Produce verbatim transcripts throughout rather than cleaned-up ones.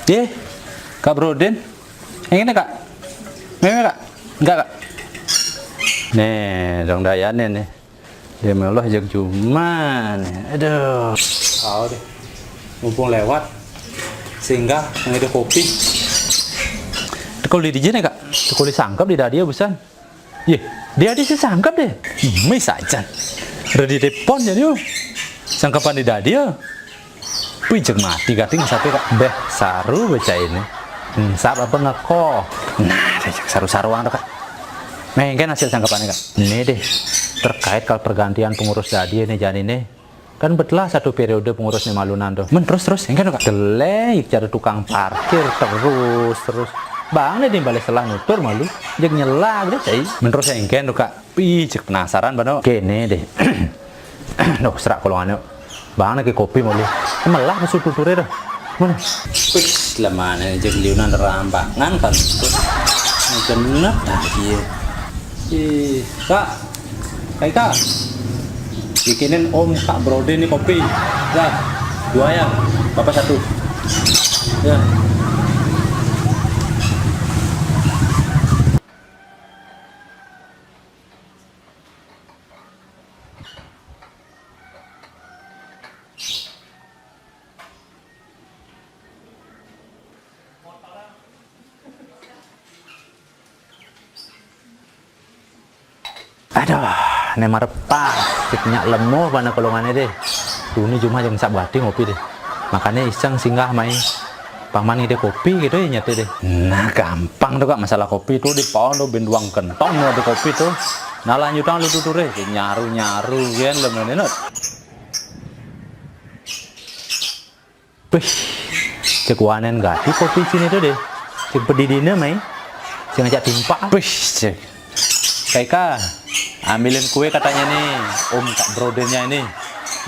Yé, Kak Broden. Yang ini, Kak. Meme, Kak. Enggak, Kak. Nih, dong dayane nih. Dia meloh jeg cuman. Aduh. Tahu deh. Mumpung lewat. Singgah ngidih kopi. Teko di dija nih, Kak. Teko di sangkep di dadi ya, busan. Yé, dia ada si sangkep deh. Mis aja. Udah di depan jadi yo. Sangkepan di dadi ya. Wih, jeg mati gating sapi, Kak. Beh, saru baca ini. Hmm, sap apa ngeko? Nah, deh, jeg saru-saruan tuh, Kak. Nah, ini kan hasil sangkepannya, Kak. Ini deh, terkait kalau pergantian pengurus dadi ini, jadi ini. Kan betelah satu periode pengurus nih malunan tuh. Men terus-terus, ini kan, Kak. Deleh, cara tukang parkir terus-terus. Bang, nih di balik selah nutur malu. Jeg nyela, deh, cai. Men terus, ini kan tuh, Kak. Ih, cek penasaran, bano. Kene deh. Duh, serak kolongannya. Bang, lagi kopi malu. Melah pesu tuture dah. Mana? Wis, lemane jeg liunan rambangan kan. Genep dah dia. Ih, Kak. Hai, Kak. Bikinin Om Kak Brode nih kopi. Ya, dua ya. Bapak satu. Ya. Aduh, ne marep pas, cek nyak lemoh bana kolongane deh. Tuni jumah jam sab gati ngopi deh. Makanya iseng singgah mai paman ngide kopi gitu ya nyate deh. Nah, gampang tuh, Kak, masalah kopi tuh di pohon tuh ben duang kentong tuh ada kopi tuh. Nah, lanjutan lu tuh tuh deh, nyaru-nyaru gen lemene not. Wih, cek wanen gati kopi sini tuh deh. Cek pedidine mai. Cek ngajak timpa. Wih, cek. Kaika, ambilin kue katanya nih, Om Kak Brodennya ini.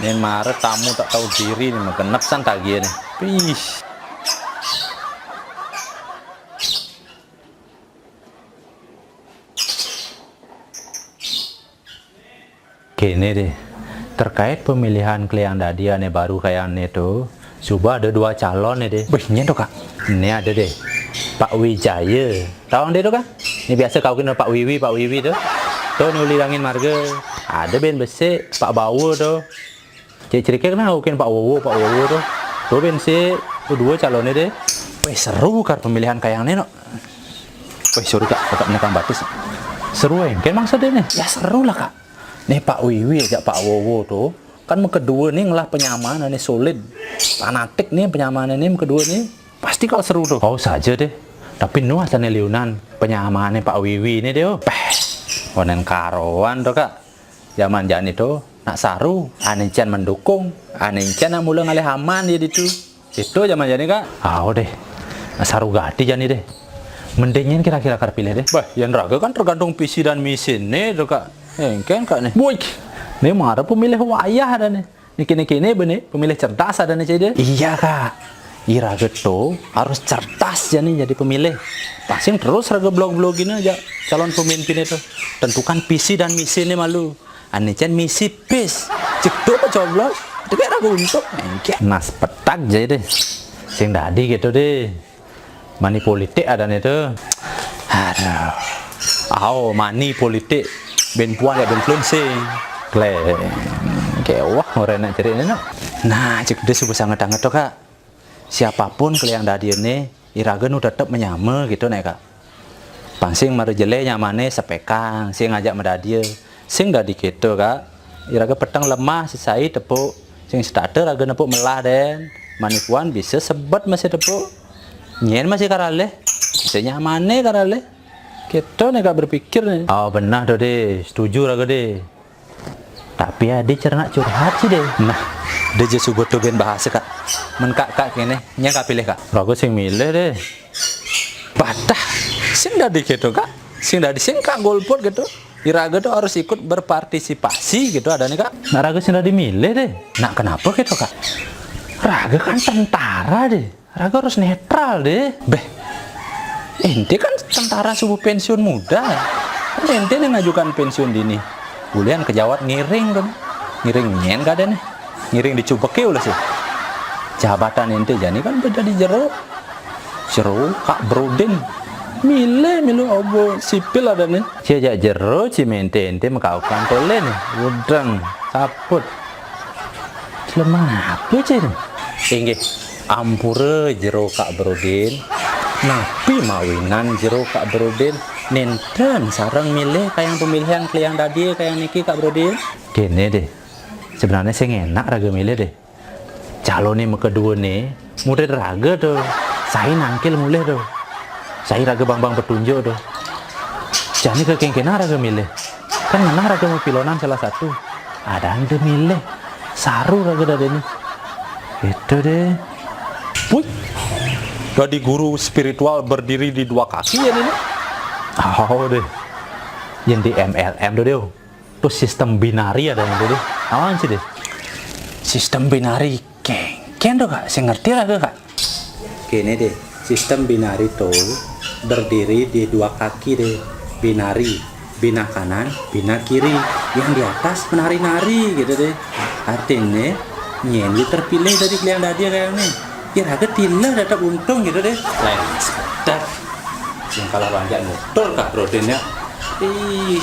Nih mare tamu tak tahu diri nih, megenep san tagih nih. Wih. Kene deh, terkait pemilihan kliang dadi ane baru kayak ane tuh, suba ada dua calon nih deh. Wih, nyen tuh, Kak. Ini ada deh, Pak Wijaya. Tahu deh tuh, Kak? Ini biasa kau kenal Pak Wiwi, Pak Wiwi tuh. Tuh, nuli langin marga. Ada ben besik, Pak Bawa tuh. Cek cerita kena kau ken Pak Wowo, Pak Wowo tuh. Tuh ben si, tuh dua calonnya deh. Wih, seru kar pemilihan kayak ane, no. Wih, sorry, Kak, kakak menekang batis. Seru, eh, ken maksudnya nih. Ya seru lah, Kak. Nih Pak Wiwi aja Pak Wowo tuh. Kan yang kedua nih ngelah penyamanan nih solid. Fanatik nih penyamanan nih yang kedua nih. Pasti kalau seru tuh. Oh, saja deh. Tapi nuh asane liunan penyamanan Pak Wiwi nih deh. Peh. Onen karoan tuh, Kak. Zaman jani tuh nak saru, ane can mendukung, ane can nak mula ngalih aman dia ditu. Itu zaman jani, Kak. Aw deh, nak saru gati jani deh. Mendingin kira-kira kar pilih deh. Bah, yang raga kan tergantung visi dan misi nih tuh, Kak. Engken, Kak, nih. Boy, nih mara pemilih wayah ada nih. Nih kini-kini bene pemilih cerdas ada nih, Cede. Iya, Kak. Iraga tuh harus cerdas jani jadi pemilih. Pasing terus raga blog-blog gini aja calon pemimpin itu. Tentukan visi dan misi nih malu. Ane can misi pis. Cedok coblos. Itu kayak raga untuk. Engke. Nas petak jadi deh. Sing dadi gitu deh. Mani politik ada nih tuh. Aduh. Aw, mani politik. Ben puan ya ben plunsing. Kleng. Kewah orang nak ceritanya, no. Nah, cek dia subuh sangat-sangat tuh, Kak. Siapapun keliang dadi ini, iraga nu tetep menyama gitu nih, Kak. Pang sing mara jele nyamane sepekang, sing ngajak medadia. Sing dadi keto, Kak. Iraga peteng lemah sesai tepuk. Sing setata raga nepuk melah den. Manipuan bisa sebet masih tepuk. Nyen masih karaleh. Bisa nyamane karaleh. Keto nih, Kak, berpikir nih. Oh, benar tuh deh. Setuju raga deh. Tapi adi cernak curhat sih deh. Nah, dia je subuh tuh ben bahasa, Kak. Men Kak, Kak kene, nya Kak pilih, Kak. Raga sing milih deh. Patah. Sing dadi gitu, Kak. Sing dadi sing Kak golput gitu. Iraga tuh harus ikut berpartisipasi gitu ada nih, Kak. Nah, raga sing dadi milih deh. Nah, kenapa gitu, Kak? Raga kan tentara deh. Raga harus netral deh. Beh, ente kan tentara subuh pensiun muda. Kan ente nih ngajukan pensiun dini. Ulian kejawat ngiring tuh. Ngiring nyen kada nih. Ngiring dicubeke ulah sih. Jabatan ente jani kan beda di jero. Jero Kak Brodin. Milih milu obo sipil adané. Cia jak jero ci ménté-énté makaokan tolé né. Udeng, saput. Lemah apa cai né? Inggih, ampura jero Kak Brodin. Napi mawinan jero Kak Brodin? Nénten sareng milih kayang pemilihan kliang dadi kayang niki Kak Brodin. Kéné deh. Sebenarnya sing enak raga milih deh. Caloné makaduané murid raga to. Sai nangkil mulih to. Sai raga bangbang petunjuk to. Jani kakéngkénang raga milih. Kan ngenah raga mapilonan salah satu. Adané milih. Saru raga dadiné. Itu deh. Wih. Dadi guru spiritual berdiri di dua kaki ya ini. Oh deh. Yang di M L M tuh deh. Tuh sistem binari ada yang deh. Awan sih deh. Sistem binari kéngkén to, Kak? Sing ngerti raga, Kak? Kéné deh, sistem binari to berdiri di dua kaki deh. Binari, bina kanan, bina kiri. Yang di atas menari-nari gitu deh. Artinya, nyén terpilih dari kliang dadi kayakné. Ya raga tilah tetap untung gitu deh. Lain sekedar. Yang kalah banyak nutur Kak Brodin ya. Ih,